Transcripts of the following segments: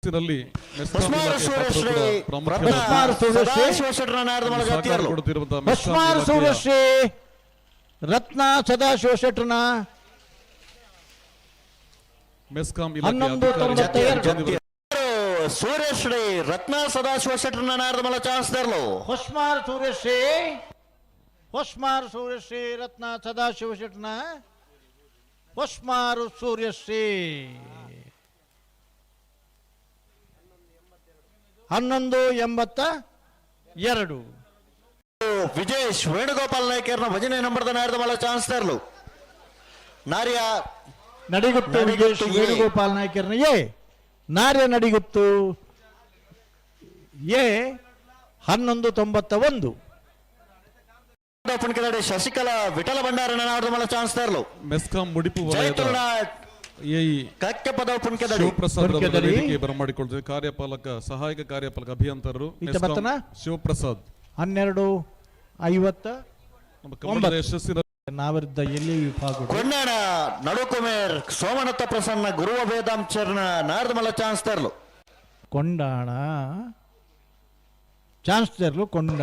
ಯಶಸ್ಸಿನಲ್ಲಿ ಮೆಸ್ಕಾಂ ಹೊಸ್ಮಾರು ಇಲಾಖೆಯ ಪಾತ್ರ ಸೂರ್ಯಶ್ರೀ ಕೂಡ ಪ್ರಾಮುಖ್ಯವಾದದ್ದು. ಹೊಸ್ಮಾರು ಸೂರ್ಯಶ್ರೀ. ಸದಾಶಿವ ಶೆಟ್ಟರ್ನ ನಾಯರದ ಮಲ್ಲ ಸಹಕಾರ ಜತ್ತಿಯರ್ಲು. ಕೊಡುತ್ತಿರುವಂತಹ ಮೆಸ್ಕಾಂ ಹೊಸ್ಮಾರ್ ಇಲಾಖೆಯ ಸೂರ್ಯಶ್ರೀ ರತ್ನ ಸದಾಶಿವ ಶೆಟ್ಟರ್ನ ಮೆಸ್ಕಾಂ ಇಲಾಖೆಯ ಹನ್ನೊಂದು ಅಧಿಕಾರಿಗಳು ತೊಂಬತ್ತೆರಡು. ಸಿಬ್ಬಂದಿಗಳು ಸೂರ್ಯಶ್ರೀ ರತ್ನ ಸದಾಶಿವ ಶೆಟ್ಟರ್ನ ನಾಯರದ ಮಲ್ಲ ಚಾನ್ಸ್ದರ್ಲು. ಹೊಸ್ಮಾರ್ ಸೂರ್ಯಶ್ರೀ, ಹೊಸ್ಮಾರ್ ಸೂರ್ಯಶ್ರೀ ರತ್ನ ಸದಾಶಿವ ಶೆಟ್ಟರ್ನ ಹೊಸ್ಮಾರು ಸೂರ್ಯಶ್ರೀ 11.82. ವಿಜೇಶ್ ವೇಣುಗೋಪಾಲ್ ನಾಯ್ಕರ್ನ ಭಜನೆ ನಂಬರ್ದ ನಾಯರದ ಮಲ್ಲ ಚಾನ್ಸ್ದರ್ಲು. ನಾರ್ಯ ನಡಿಗುತ್ತು ನಡಿಗುತ್ತು ವಿಜೇಶ್ ಎ. ವೇಣುಗೋಪಾಲ್ ನಾಯ್ಕರ್ನ ಎ. ನಾರ್ಯ ನಡಿಗುತ್ತು ಎ 11.91. ಪುಣ್ಕದಡಿ ಶಶಿಕಲಾ ವಿಠಲ ಭಂಡಾರನ ನಾಯರದ ಮಲ್ಲ ಚಾನ್ಸ್ದರ್ಲು. ಮೆಸ್ಕಾಂ ಮುಡಿಪು ವಲಯದ ಜಯತುಲನಾಥ್ ಎಇ ಕಕ್ಕೆ ಪದವ ಪುಣ್ಕದಡಿ. ಶಿವಪ್ರಸಾದ್ ಅವರ ಪುಣ್ಕೆದಡಿ. ವೇದಿಕೆ ಬರಮಾಡಿಕೊಳ್ತೇವೆ. ಕಾರ್ಯಪಾಲಕ, ಸಹಾಯಕ ಕಾರ್ಯಪಾಲಕ ಅಭಿಯಂತರರು ಈತ ಮೆಸ್ಕಾಂ ಬರ್ತನಾ? ಶಿವಪ್ರಸಾದ್. 12.50 ನಮ್ಮ ಕನ್ನಡದ ಯಶಸ್ಸಿನ ನಾವರಿದ್ದ ಎಲ್ಲಿ ವಿಭಾಗ ಕೊಂಡಾಣ ನಡುಕುಮೇರ್ ಸೋಮನತ್ತ ಪ್ರಸನ್ನ ಗುರುವ ವೇದಾಂಚರ್ನ ನಾರದ ಮಲ್ಲ ಚಾನ್ಸ್ದರ್ಲು. ಕೊಂಡಾಣ ಚಾನ್ಸ್ಲರ್ಲು ಕೊಂಡಾಣ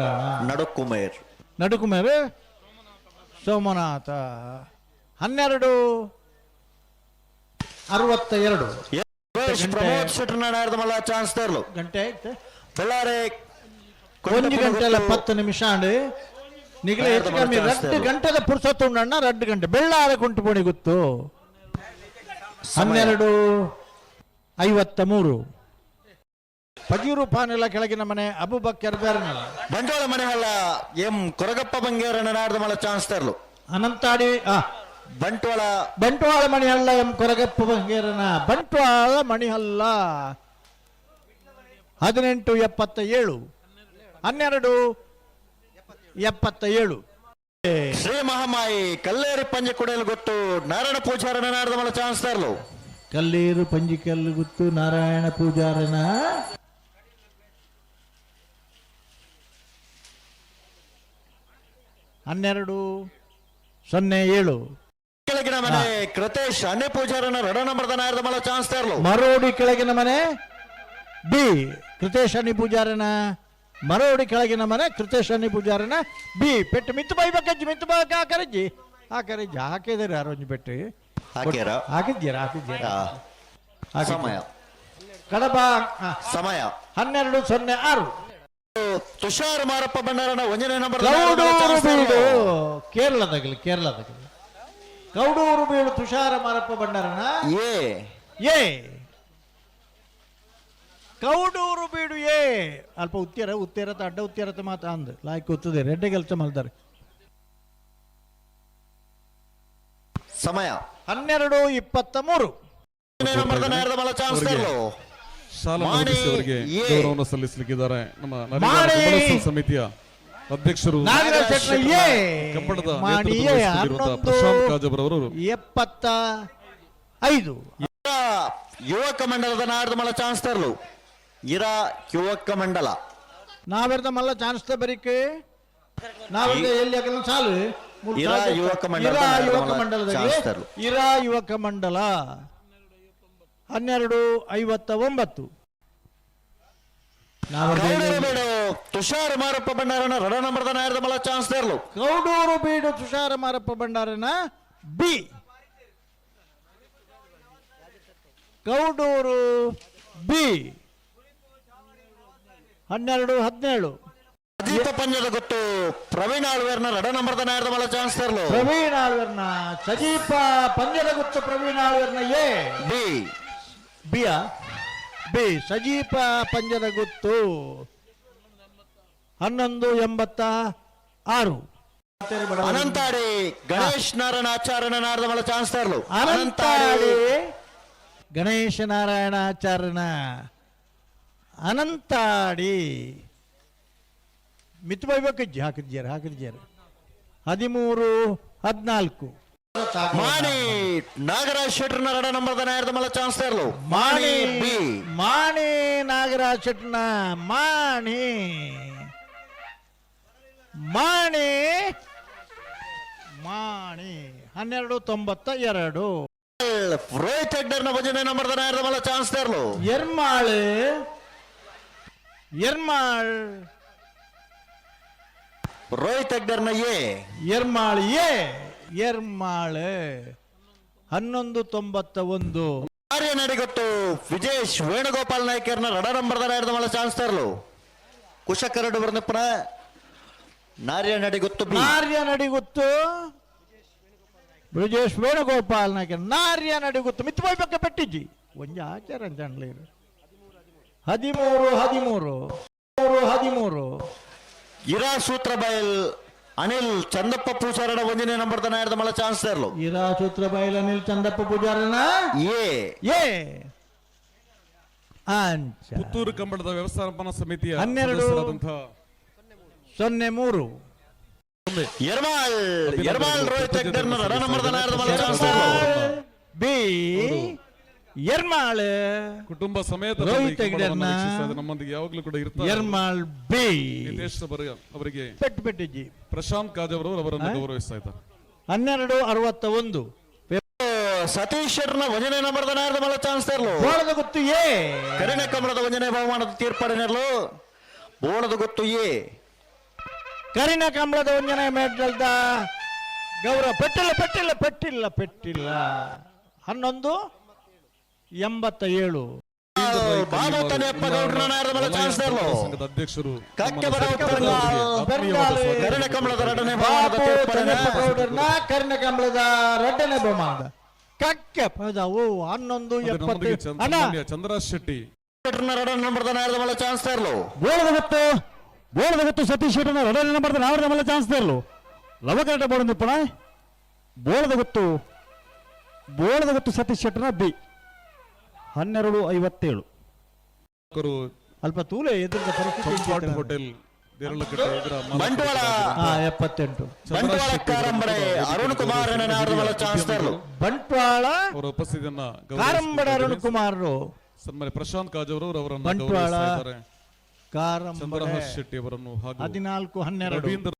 ನಡುಕುಮೇರ್ ನಡುಕುಮೇರು ಸೋಮನಾಥ 12.62. ಸುರೇಶ್ ಪ್ರಮೋದ್ ಶೆಟ್ಟರ್ನ ನಾರದ ಮಲ್ಲ ಚಾನ್ಸ್ದರ್ಲು. ಗಂಟೆ ಆಯ್ತು. ಬೆಳ್ಳಾರೆ ಒಂದು ಗಂಟೆ ಅಲ್ಲ 10 ನಿಮಿಷ ಅಂಡ್ ನಿಗಲ ಹೆಚ್ಚು ಕಮ್ಮಿ 2 ಗಂಟೆದ ಪುರ್ಸೊತ್ತು ಉಂಡಣ್ಣ. 2 ಗಂಟೆ ಬೆಳ್ಳಾರೆ ಕುಂಟು ಪೋಣಿ ಗೊತ್ತು. 12.53. ಪಜೀರು ಪಾನೆಲ್ಲ ಕೆಳಗಿನ ಮನೆ ಅಬುಬಕ್ಕರ್ ಬೇರನಲ್ಲ. ಬಂಡೋಳ ಮನೆಹಳ್ಳ ಎಂ ಕೊರಗಪ್ಪ ಬಂಗೇರನ ನಾರದ ಮಲ್ಲ ಚಾನ್ಸ್ದರ್ಲು. ಅನಂತಾಡಿ ಬಂಟ್ವಾಳ ಬಂಟ್ವಾಳ ಮಣಿಹಳ್ಳ ಎಂ ಕೊರಗಪ್ಪ ಬಂಗೇರನ ಬಂಟ್ವಾಳ ಮಣಿಹಳ್ಳ 18.77. 12.77. ಶ್ರೀ ಮಹಾಮಾಯಿ ಕಲ್ಲೇರಿ ಪಂಜೆ ಕುಡಿಯಲು ಗೊತ್ತು ನಾರಾಯಣ ಪೂಜಾರನ ನಾರದ ಮಲ್ಲ ಚಾನ್ಸ್ದರ್ಲು. ಕಲ್ಲೇರು ಪಂಜಿಕಲ್ಲು ಗುತ್ತು ನಾರಾಯಣ ಪೂಜಾರನ 12.07. ಕೆಳಗಿನ ಮನೆ ಕೃತೇಶ್ ಅಣ್ಣೆ ಪೂಜಾರನ ರಡ ನಂಬರ್ದ ನಾರದ ಮಲ್ಲ ಚಾನ್ಸ್ದರ್ಲು. ಮರೋಡಿ ಕೆಳಗಿನ ಮನೆ ಬಿ ಕೃತೇಶ್ ಅಣ್ಣಿ ಪೂಜಾರನ ಮರೋಡಿ ಕೆಳಗಿನ ಮನೆ ಕೃತೇಶ್ ಅಣ್ಣಿ ಪೂಜಾರನ ಬಿ ಪೆಟ್ಟು ಮಿತ್ತು ಬೈಬೇಕಜ್ಜಿ ಮಿತ್ತು ಬಾಕ ಹಾಕರಜ್ಜಿ ಹಾಕರಜ್ಜಿ ಹಾಕಿದಾರೆ ಯಾರೊಂಜಿ ಪೆಟ್ಟು. ಹಾಕ್ಯಾರ? ಹಾಕಿದ್ದೀರಾ ಹಾಕಿದ್ದೀರಾ. ಆ, ಸಮಯ ಕಡಬ ಸಮಯ 12.06. ತುಷಾರ್ ಮಾರಪ್ಪ ಭಂಡಾರನ ಒಂದನೇ ನಂಬರ್ ಕೌಡೂರು ಬೀಡು ಕೇರಳದಾಗಲಿ ಕೇರಳದಾಗಲಿ ಕೌಡೂರು ಬೀಡು ತುಷಾರ ಮಾರಪ್ಪ ಭಂಡಾರನ ಎ ಎ ಕೌಡೂರು ಬೀಡು ಎ ಅಲ್ಪ ಉತ್ತಿರ ಉತ್ತಿರತ ಅಡ್ಡ ಉತ್ತಿರತ ಮಾತ್ರ ಅಂದ್ ಲಾಯ್ಕ್ ಒತ್ತದೆ ರೆಡ್ಡೆ ಕೆಲಸ ಮಾಡ್ತಾರೆ. ಸಮಯ 12.23. ನಂಬರ್ದ ನಾರದ ಮಲ್ಲ ಚಾನ್ಸ್ದರ್ಲು. ಶಾಲಾ ಮಾಣಿ ನವದೆಹಲಿ ಅವರಿಗೆ ಎ. ಗೌರವವನ್ನು ಸಲ್ಲಿಸಲಿಕ್ಕಿದ್ದಾರೆ ನಮ್ಮ ನರೇಗಾ ಮಾಣಿ. ಕುಂಬಳಸು ಸಮಿತಿಯ ಅಧ್ಯಕ್ಷರು ನಾಗರಾಜ್ ಶೆಟ್ಟರ್ ಎ ಕಬ್ಬಣದ ಮಾಣಿ ನೇತೃತ್ವ ಎ ವಹಿಸುತ್ತಿರುವಂತಹ ಹನ್ನೊಂದು ಪ್ರಶಾಂತ್ ಕಾಜಬ್ರವರು 75. ಇರಾ ಯುವಕ ಮಂಡಲದ ನಾರದ ಮಲ್ಲ ಚಾನ್ಸ್ದರ್ಲು. ಇರಾ ಯುವಕ ಮಂಡಲ ನಾವೆರ್ದ ಮಲ್ಲ ಚಾನ್ಸ್ ಬರಿಕೆ ನಾವೆರ್ದ ಎಲ್ಲಿ ಹಾಕಲ್ಲ ಸಾಲು ಮೂರು ಇರಾ ಸಾಲು. ಯುವಕ ಮಂಡಲದ ಇರಾ ನಾಯಕರ ಯುವಕ ಮಲ್ಲ ಮಂಡಲದಲ್ಲಿ ಚಾನ್ಸ್ದರ್ಲು. ಇರಾ ಯುವಕ ಮಂಡಲ 12.59. ನಾವೆರ್ದ ಕೌಡೂರು ಎಲ್ಲಿ- ಬೀಡು ತುಷಾರ್ ಮಾರಪ್ಪ ಭಂಡಾರನ ರಡ ನಂಬರ್ದ ನಾರದ ಮಲ್ಲ ಚಾನ್ಸ್ದರ್ಲು. ಕೌಡೂರು ಬೀಡು ತುಷಾರ ಮಾರಪ್ಪ ಭಂಡಾರನ ಬಿ ಕೌಡೂರು ಬಿ 12.17. ಅಜೀತ ಪಂಜದ ಗೊತ್ತು ಪ್ರವೀಣ್ ಆಳ್ವೇರ್ನ ರಡ ನಂಬರ್ದ ನಾಯರದ ಮಲ್ಲ ಚಾನ್ಸ್ದರ್ಲು. ಪ್ರವೀಣ್ ಆಳ್ವರ್ನ ಸಜೀಪ ಪಂಜದ ಗುತ್ತು ಪ್ರವೀಣ್ ಆಳ್ವರ್ನ ಎ ಬಿ ಬಿಯ ಬಿ ಸಜೀಪ ಪಂಜದ ಗುತ್ತು 11.86. ಅನಂತಾಡಿ ಗಣೇಶ್ ನಾರಾಯಣ ಆಚಾರ್ಯನ ನಾರದ ಮಲ್ಲ ಚಾನ್ಸ್ದರ್ಲು. ಅನಂತಾಡಿ ಗಣೇಶ ನಾರಾಯಣ ಆಚಾರ್ಯನ ಅನಂತಾಡಿ ಮಿತ್ತು ಬೈಬೇಕಜ್ಜಿ ಹಾಕಿದ್ಯಾರ ಹಾಕಿದ್ಯಾರ 13.14. ಮಾಣಿ ನಾಗರಾಜ್ ಶೆಟ್ಟರ್ನ ರಡ ನಂಬರ್ದ ನಾಯರದ ಮಲ್ಲ ಚಾನ್ಸ್ದರ್ಲು. ಮಾಣಿ ಮಾಣಿ ಬಿ ಮಾಣಿ ನಾಗರಾಜ್ ಶೆಟ್ಟನ ಮಾಣಿ ಮಾಣಿ ಮಾಣಿ 12.92. ರೋಹಿತ್ ಹೆಗ್ಡರ್ನ ಒಂಜನೇ ನಂಬರ್ದ ನಾಯರದ ಮಲ್ಲ ಚಾನ್ಸ್ ತೇರ್ಲು. ಎರ್ಮಾಳ್, ಎರ್ಮಾಳ್. ರೋಹಿತ್ ಹೆಗ್ಡರ್ನ ಎ. ಎರ್ಮಾಳ್ ಎ, ಎರ್ಮಾಳ್. 11.91. ಆರ್ಯ ನಡಿಗೊತ್ತು ವಿಜೇಶ್ ವೇಣುಗೋಪಾಲ್ ನಾಯ್ಕರ್ನ ರಡ ನಂಬರ್ದ ನಾಯರದ ಮಲ್ಲ ಚಾನ್ಸ್ ತೇರ್ಲು. ಕುಶಕರಡು ಬರ್ನಪ್ಪನ ನಾರ್ಯ ನಡಿಗೊತ್ತು ಬಿ. ನಾರ್ಯ ನಡಿಗುತ್ತು ಬ್ರಿಜೇಶ್ ವೇಣುಗೋಪಾಲ್ ನಾಯ್ಕ, ನಾರ್ಯ ನಡಿಗುತ್ತು. ಮಿತ್ತು ಪಕ್ಕ ಪೆಟ್ಟಿಜ್ಜಿ ಒಂಜಿ ಆಚಾರ ಅಂಚಾಣ್ಲೇರು. 13 13, 3 13. ಇರಾ ಸೂತ್ರ ಬೈಲ್ ಅನಿಲ್ ಚಂದಪ್ಪ ಪೂಜಾರಡ ಒಂಜನೇ ನಂಬರ್ದ ನಾಯರದ ಮಲ್ಲ ಚಾನ್ಸ್ ತೇರ್ಲು. ಇರಾ ಸೂತ್ರ ಬೈಲ್ ಅನಿಲ್ ಚಂದಪ್ಪ ಪೂಜಾರನ ಎ. ಎ ಅಂಚ. ಪುತ್ತೂರು ಕಂಬಳದ ವ್ಯವಸ್ಥಾಪನಾ ಸಮಿತಿಯ 12. ಸದಸ್ಯರಾದಂತಹ 03. ಎರ್ಮಾಳ್, ಎರ್ಮಾಳ್ ರೋಹಿತ್ ಹೆಗ್ಡರ್ನ ರಡ ನಂಬರ್ದ ನಾಯರದ ಮಲ್ಲ ಚಾನ್ಸ್ ತೇರ್ಲು. ಬಿ ಎರ್ಮಾಳ್. ಕುಟುಂಬ ಸಮೇತ ಬಂದು ಈ ರೋಹಿತ್ ಕಂಬಳವನ್ನ ಹೆಗ್ಡೆರ್ನ ವೀಕ್ಷಿಸ್ತಾ ಇದ್ದಾರೆ. ನಮ್ಮೊಂದಿಗೆ ಯಾವಾಗಲೂ ಕೂಡ ಇರ್ತಾರೆ. ಎರ್ಮಾಳ್ ಬಿ. ನಿತೇಶ್ ಅವರಿಗೆ ಪೆಟ್ಟು ಪೆಟ್ಟಿಜ್ಜಿ. ಪ್ರಶಾಂತ್ ಕಾಜವರವರು ಅವರನ್ನು ಗೌರವಿಸ್ತಾ ಇದ್ದಾರೆ. 12.61. ಸತೀಶ್ ಶೆಟ್ಟರ್ನ ಒಂಜನೇ ನಂಬರ್ದ ನಾಯರದ ಮಲ್ಲ ಚಾನ್ಸ್ ತೇರ್ಲು. ಗೋಳದ ಗುತ್ತು ಎ. ಕರಿಣ ಕಮಲದ ಒಂಜನೇ ಬಹುಮಾನದ ತೀರ್ಪಡಿನರ್ಲು ಬೋಳದ ಗೊತ್ತು ಎ. ಕರಿನ ಕಂಬಳದ ಒಂಜನೇ ಮೇಡಲ್ದ ಗೌರವ. ಪೆಟ್ಟಿಲ್ಲ, ಪೆಟ್ಟಿಲ್ಲ, ಪೆಟ್ಟಿಲ್ಲ, ಪೆಟ್ಟಿಲ್ಲ. 11.87. ಬಾಬು ತನಿಯಪ್ಪ ಗೌಡ್ರನ ನಾಯರದ ಮಲ್ಲ ಚಾನ್ಸ್ ತೇರ್ಲು. ಸಂಘದ ಅಧ್ಯಕ್ಷರು ಕಕ್ಕೆ ನಮ್ಮನ್ನ ಬರವು ಸತ್ಕರಿಸಿದ ಅವರಿಗೆ ಆತ್ಮೀಯವಾದ ಬೆಂಗಾಲ್. ಸ್ವಾಗತ. ಕರಿಣ ಕಮಲದ ಎರಡನೇ ಬಹುಮಾನದ ಬಾಬು ತೀರ್ಪಡಿನ ತನಿಯಪ್ಪ ಗೌಡರನ್ನ ಕರಿನ ಕಂಬಳದ ಎರಡನೇ ಬಹುಮಾನದ ಕಕ್ಕೆ ಪದ. ಓ, 11 ಅದೇ ನಮ್ಮೊಂದಿಗೆ 70 ಅಣ್ಣ. ಸನ್ಮಾನ್ಯ ಚಂದ್ರರಾಜ್ ಶೆಟ್ಟಿ. ಶೆಟ್ಟರ್ನ ಎರಡನೇ ನಂಬರ್ದ ನಾಯರದ ಮಲ್ಲ ಚಾನ್ಸ್ ತೇರ್ಲು. ಬೋಳದ ಗೊತ್ತು, ಬೋಳದ ಗೊತ್ತು ಸತೀಶ್ ಶೆಟ್ಟರ್ನ ಎರಡನೇ ನಂಬರ್ದ ನಾವರದ ಮಲ್ಲ ಚಾನ್ಸ್ ತೇರ್ಲು. ಲವಕರಟ ಬೋಡ ನಿಪ್ಪಣ. ಬೋಳದ ಗೊತ್ತು, ಬೋಳದ ಗೊತ್ತು ಸತೀಶ್ ಶೆಟ್ಟರ್ನ ಬಿ. 12.57. ಅವರು ಅಲ್ಪ ತೂಲೆ ಎದುರದ ಪರಿಸ್ಥಿತಿ ಚಂಪಾಟ್ ಇತ್ತು. ಹೋಟೆಲ್ ದೇರಳಕಟ್ಟೆ ಇದರ ಮಾಲೀಕರು. ಬಂಟ್ವಾಳ. ಹಾ, 78. ಚಂದ್ರರಾಜ್ ಬಂಟ್ವಾಳ ಶೆಟ್ಟಿ ಅವರನ್ನು ಕಾರಂಬರೆ ಕೂಡ ಅರುಣ್ ಕುಮಾರ್ ನಾಯರದ ಮಲ್ಲ ಚಾನ್ಸ್ ತೇರ್ಲು. ಬಂಟ್ವಾಳ ಅವರ ಉಪಸ್ಥಿತಿಯನ್ನ ಕಾರಂಬಡ ಅರುಣ್ ಗೌರವಿಸಿಕೊಂಡಿದ್ದಾರೆ. ಕುಮಾರ್. ಸನ್ಮಾನ್ಯ ಪ್ರಶಾಂತ್ ಕಾಜವರವರು ಅವರನ್ನು ಬಂಟ್ವಾಳ ಗೌರವಿಸ್ತಾ ಇದ್ದಾರೆ. ಕಾರಂಬಡ ಚಂದ್ರಹಾಸ್ ಶೆಟ್ಟಿ ಅವರನ್ನು ಹಾಗೂ 14 12. ರವೀಂದ್ರ.